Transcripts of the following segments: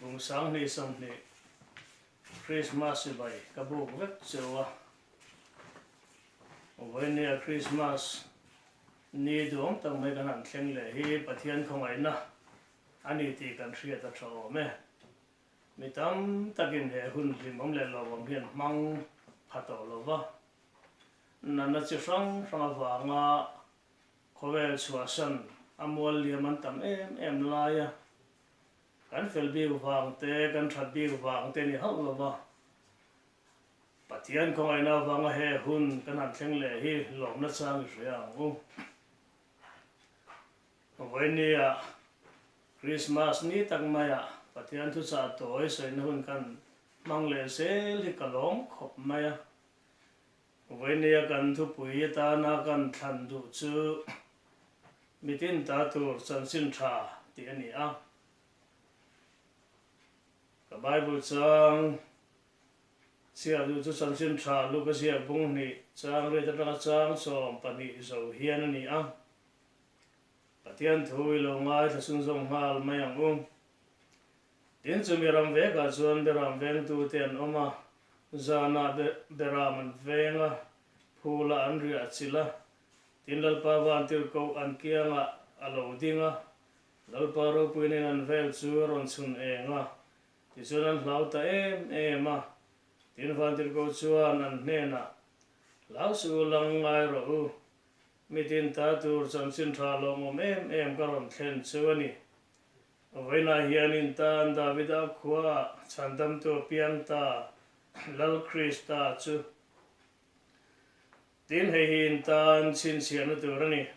Kum 2020 Krismas chibai ka buk vek cheu a, vawinia Krismas ni duang tak mai kan han thleng leh hi Pathian khawngaihna a ni tih kan hriat a tha awm e. Mi tam takin he hun hlimawm leh lawmawm hian hmang pha tawh lo va, natna chi hrang hrang avanga Khawvel chhuahsan a mual liam an tam em em lai a, kan fel bik vang te, kan that bik vang te ni hauh lo va, Pathian khawngaihna avanga he hun kan han thleng leh hi lawmna chang i hria ang u. Vawinia Krismas ni tak maiah Pathian thuchah tawi sawina hun kan hmang leh zel hi ka lawm khawp mai a. Vawinia kan thupui atana kan thlan duh chu mitin ta tur chanchin tha tih a ni a. Ka Bible chang chhiar duh chu chanchin tha Luka ziak bung hnih chang riat atanga chang 12 zo hian a ni a. Pathian thu i lo ngaithla chhunzawm nghal mai ang u. Tin, chumi ram vekah chuan beram vengtute an awm a, zanah beram an veng a, phulah an riah chilh a. Tin, Lalpa vantirhkoh an kiangah a lo ding a, Lalpa ropui nen an vel chu a rawn chhun eng a, tichuan an hlau ta em em a. Tin, vantirhkoh chuan an hnenah, Hlau suh u, lang ngai rawh u, mitin ta tur chanchin tha lawmawm em em ka rawn thlen chu a ni. Vawiinah hian in tan Davida khua chhandamtu a piang ta, Lal Krista chu. Tin, hei hi in tan chhinchhiahna tur a ni.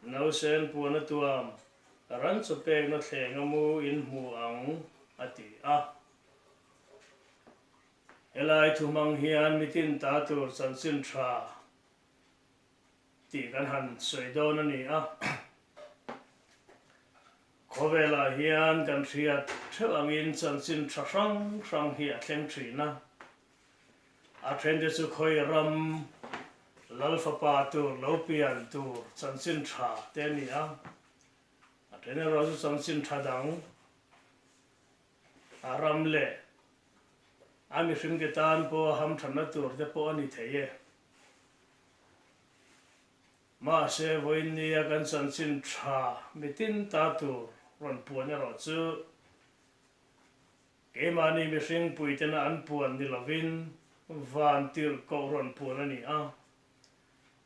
Nausen puan a tuam, ran chu pekna thleng a mu in hmu ang, a ti a. Helai thu hmang hian mitin ta tur chanchin tha tih kan han sawi dawn a ni a. Khawvelah hian kan hriat theuh angin chanchin tha hrang hrang hi a thleng thin a. A thente chu khawi ram lal fapa tur lo pian tur chanchin tha te a ni a. A then erawh chu chanchin tha dang a ram leh a mihringte tan pawh hamthanna tur te pawh a ni thei e. Mahse, vawiinnia kan chanchin tha mitin ta tur rawn puan erawh chu keimahni mihring puitena an puan ni lovin van tirh koh rawn puan a ni a,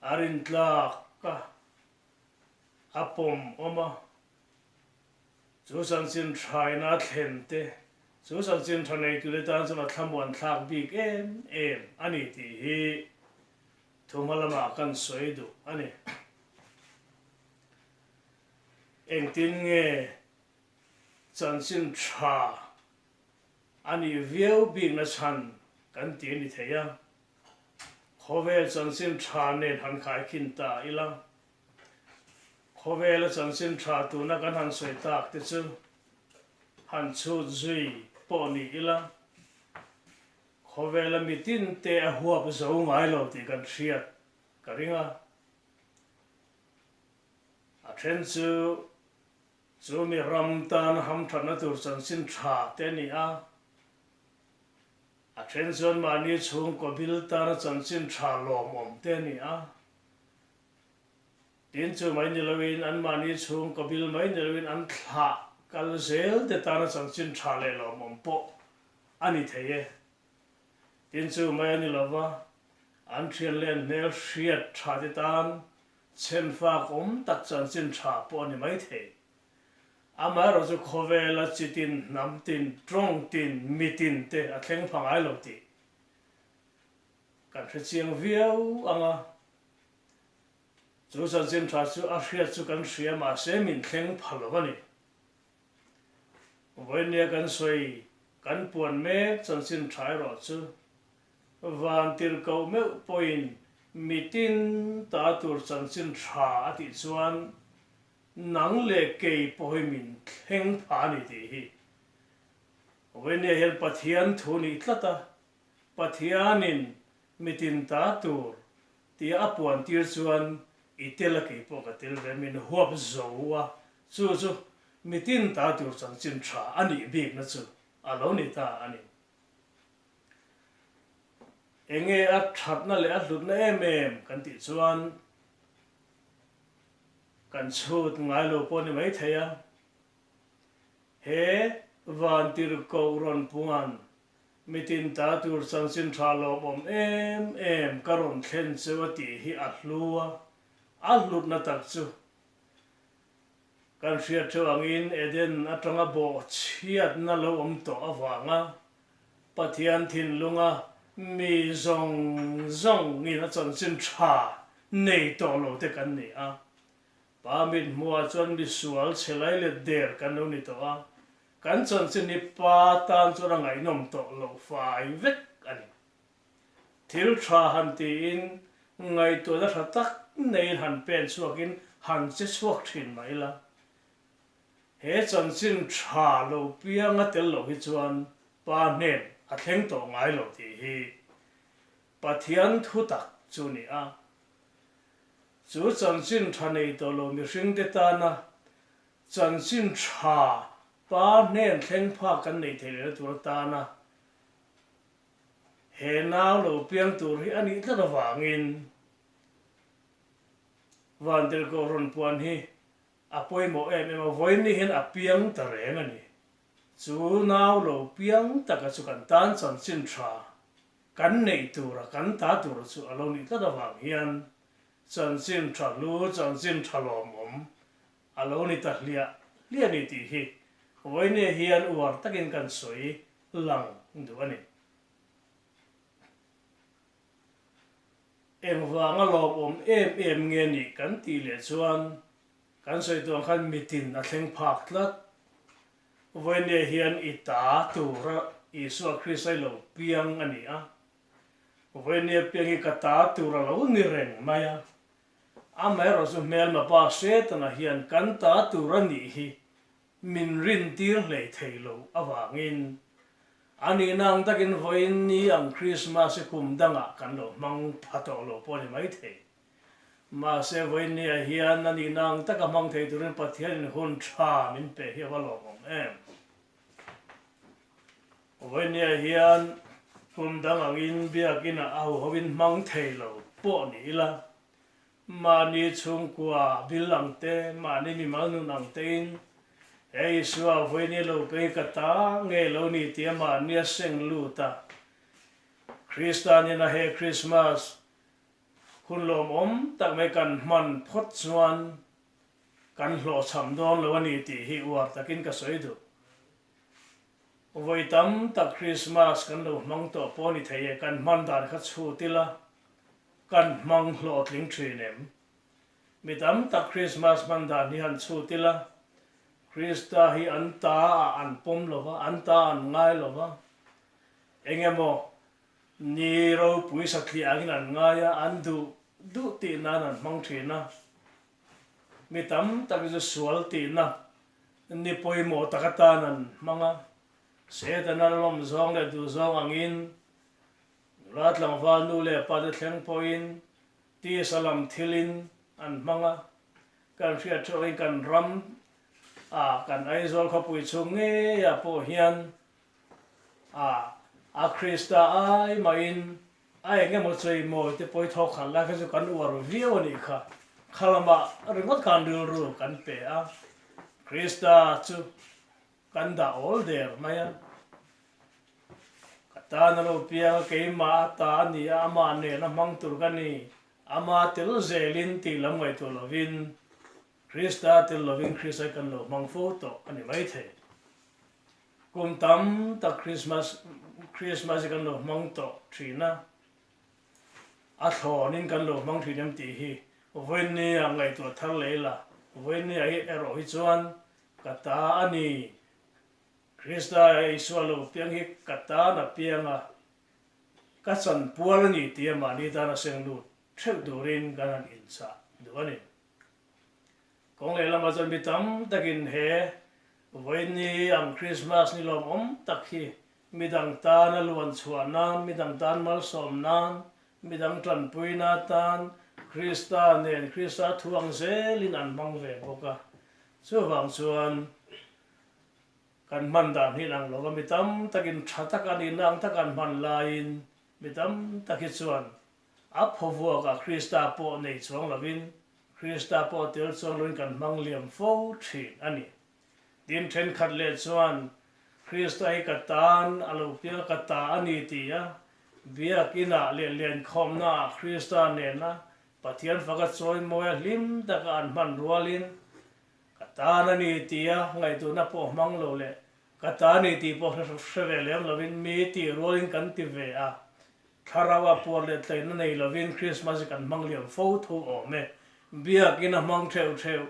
a rintlak a, a pawm awm a. Chu chanchin thaina a thlen te, chu chanchin tha neitute tan chuan a thlamuan thlak bik em em a ni tih hi Thu hma lamah kan sawi duh a ni. Engtin nge chanchin tha a nih viau bikna chhan kan ti a ni thei a, khawvel chanchin tha nen han khaikhin ta ila, khawvela chanchin tha tuna kan han sawi tak te chu han chhut zui pawh ni ila, Khawvela mitin te a huap zo ngai lo tih kan hriat ka ring a. A then chu chu mi ram tan hamthatna tur chanchin tha te a ni a, a then chuan mahni chhungkaw bil tana chanchin tha lawmawm te a ni a. Tin chu mai ni loin anmahni chhungkaw bil mai ni loin an thlah kal zel te tana chanchin tha leh lawmawm pawh a ni thei e. Tin chu mai a ni lo va, an thian leh an hmel hriat tha te tan chhen fak awm tak chanchin tha pawh a ni mai thei. Amaherawh chu khawvela chi tin, hnam tin, tawng tin, mi tin te a thleng pha ngai lo tih kan hre chiang viau ang a. Chu chanchin tha chu a hriat chu kan hria mahse min thleng pha lo a ni. Vawinia kan sawi kan puan mek chanchin tha erawh chu van tirhkoh meuh pawhin mitin ta tur chanchin tha a tih chuan nang leh kei pawh hi min thleng pha a ni tih hi Vawinia hian Pathian thu nih tlat a, Pathianin mitin ta tur Tia a puan tir chuan i tel a kei pawh ka tel ve min huap zo a, chu chu mitin ta tur chanchin tha a nih bikna chu. a lo ni ta a ni. Enge a thatna leh a hlutna em em kan tih chuan kan chhut ngai lo pawh a ni maithei a. He vantirhkoh rawn puan mitin ta tur chanchin tha lawmawm em em ka rawn thlen chu a tih hi a hlu a, a hlutna tak chu Kan hriat theuh angin Eden atanga bawh chhiatna lo awm tawh avanga Pathian thinlunga mi zawng zawngin a chanchin tha nei tawh lo te kan ni a. Pa mithmuhah chuan misual chhe lai let der kan lo ni tawh a, kan chanchin hi Pa tan chuan a ngaihnawm tawh loh fai vek a ni. Thil tha han tiin ngaihtuahna tha tak neiin han pen chhuakin han che chhuak thin mai la. He chanchin tha lo pianga tel loh hi chuan Pa hnen a thleng tawh ngai lo tih hi Pathian thu tak chu ni a. Chu chanchin tha nei tawh lo mihringte tana chanchin tha Pa hnen thleng phak kan neih theih lehna tur atana He nau lo piang tur hi a nih tlat avangin Vantirhkoh rawn puan hi a pawimawh em em a, vawiin ni hian a piang ta reng a ni. Chu nau lo piang taka chu kan tan chanchin tha kan neih tura kan ta tura chu a lo nih tlat avang hian chanchin tha hlu, chanchin tha lawmawm a lo ni ta hliah hliah a ni tih hi vawiin hian uar takin kan sawi lang duh a ni. Engvanga lawmawm em em nge nih kan tih leh chuan kan sawi tuang khan mitin a thleng phak tlat. Vawinia hian i ta tura Isua Krista i lo piang a ni a. Vawinia piang hi ka ta tur a lo ni reng mai a. Amaherawhchu chu hmelma pa Setana hian kan ta tur a nih hi Min rintir hlei thei lo avangin a nihna ang takin vawiin ni ang Krismas hi kum dangah kan lo hmang pha tawh lo pawh a ni maithei. Mahse vawiin niah hian a nihna ang taka hmang thei turin Pathianin hun tha min pe hi a va lawmawm em. Vawiin niah hian kum dang angin biakinah a huhoin hmang thei lo pawh ni ila Mahni chhungkua bil ang te, mahni mimal nun ang tein, He Isua vawiin i lo pei ka ta nge lo ni tia mahni a seng lut a. Krista nena he Krismas hun lawmawm tak mai kan hman phawt chuan kan hlawhchham dawn lo a ni tih hi uar takin ka sawi duh. Vawi tam tak Krismas kan lo hmang tawh pawh ni thei e, kan hman dan kha chhut ila kan hmang hlawhtling thin em? Mi tam tak Krismas hman dan hi han chhut ila, Krista hi an ta ah an pawm lo va, an ta an ngai lo va, eng emaw ni ropui satliah angin an ngai a, an duh duh tih nan an hmang thin a. Mi tam tak hi chu sual tihna ni pawimawh tak atan an hmang a, Setana lawm zawng leh duh zawng angin nula tlangval nu leh pa te thleng pawhin tisa lam thilin an hmang a, kan hriat theuhin kan ram ah kan Aizawl khawpui chhung ngeiah pawh hian a a Krista ai mahin a eng emaw chawimawi te pawi thawk khat lai kha chu kan uar viau a nih kha. Kha lamah ringawt khan rilru kan pe a, Krista chu kan dah awl der mai a. Ka tan a lo piang a, keimah a ta a ni a, amah nena hmang tur ka ni, ama tel zelin tih lam ngaihtuah lovin Krista tel lovin Krista hi kan lo hmang fo tawh a ni maithei. Kum tam tak Christmas Christmas hi kan lo hmang tawh thin a, a thlawnin kan lo hmang thin em tih hi vawinia ngaihtuah thar leh ila, vawinia hi erawh hi chuan ka ta a ni, Krista Isua lo piang hi ka tan a piang a, ka chanpual a ni tia mahni tana seng lut theuh turin kan han inchah duh a ni. Kawng lehlamah chuan mi tam takin he vawiin ang Krismas ni lawmawm tak hi midang tana luan chhuah nan, midang tan malsawm nan, midang tanpuina tan Krista nen Krista thu ang zelin an hmang ve bawk a. Chuvang chuan. Kan hman dan hi lang lova mi tam takin tha taka nihna ang taka an hman laiin mi tam tak hi chuan a phawvuakah Krista pawh nei chuang lovin Krista pawh tel chuang lovin kan hmang liam fo thin a ni. Tin thenkhat leh chuan Krista hi ka tan a lo piang a ka ta a ni ti a Biakinah leh lenkhawmnaah Krista nena Pathian faka chawimawi a hlim taka an hman rualin Ka tan a ni tia ngaihtuahna pawh hmang lo leh ka ta a ni tih pawh hre ve lem lovin mi tih rualin kan ti ve a. Thlarau a puar leh tleina nei lovin Krismas hi kan hmang liam fo tho awm e. Biakin a hmang theuh theuh,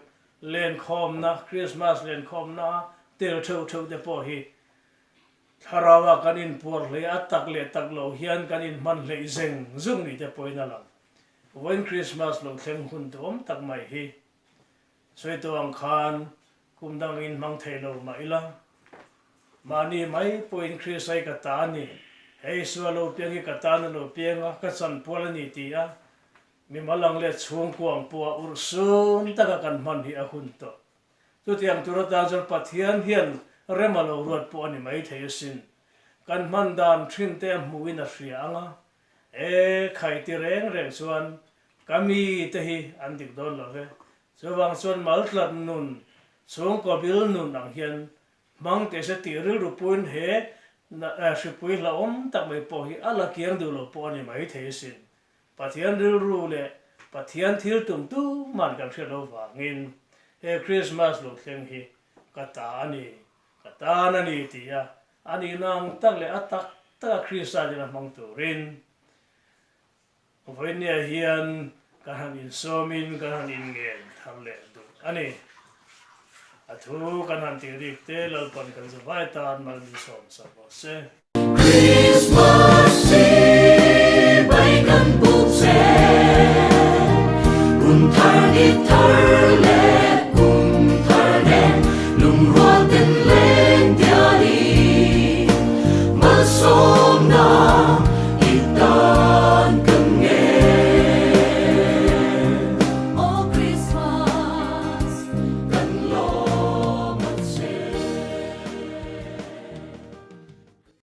lenkhawmna, Krismas lenkhawmna tel theuh theuh te pawh hi thlarau ah kan inpuar hlei a tak leh tak lo hian kan inhman hleih zeng zung ni te pawhin a lang. Vawiin Krismas lo thleng hun duhawm tak mai hi Sawi tawh ang khan kum dang in hmang thei lo mah ila, mahni mai pawhin Krista hi ka ta a ni, he Isua lo piang hi ka tan a lo piang a, ka chanpual a ni ti a, mimal ang leh chhungkua ang pawha urh sun taka kan hman hi a hun tawh. Chutiang tur atan chuan Pathian hian rem a lo ruat pawh a ni mai thei asin. Kan hman dan thin te a hmuhin a hria ang a, e khai ti reng reng chuan Ka mi te hi an dik dawn lo ve. Chuvang chuan maltlat nun, chhungkaw bil nun ang hian hmang teh se tih rilru puiin he hripui hlauhawm tak mai pawh hi a la kiang duh lo pawh a ni mai thei asin. Pathian rilru leh Pathian thil tum tuman kan hriat lo vangin he Krismas lo thleng hi ka ta a ni, ka tan a ni ti a, a nihna ang tak leh a tak taka Krista nen a hmang turin Vawinia hian kan han insawmin kan han inngen thar leh duh a ni. A thu kan han tih rik te Lalpan kan zavai tan mal min sawm sak rawh se. Christmas chibai kan buk che, hun thar ni thar leh.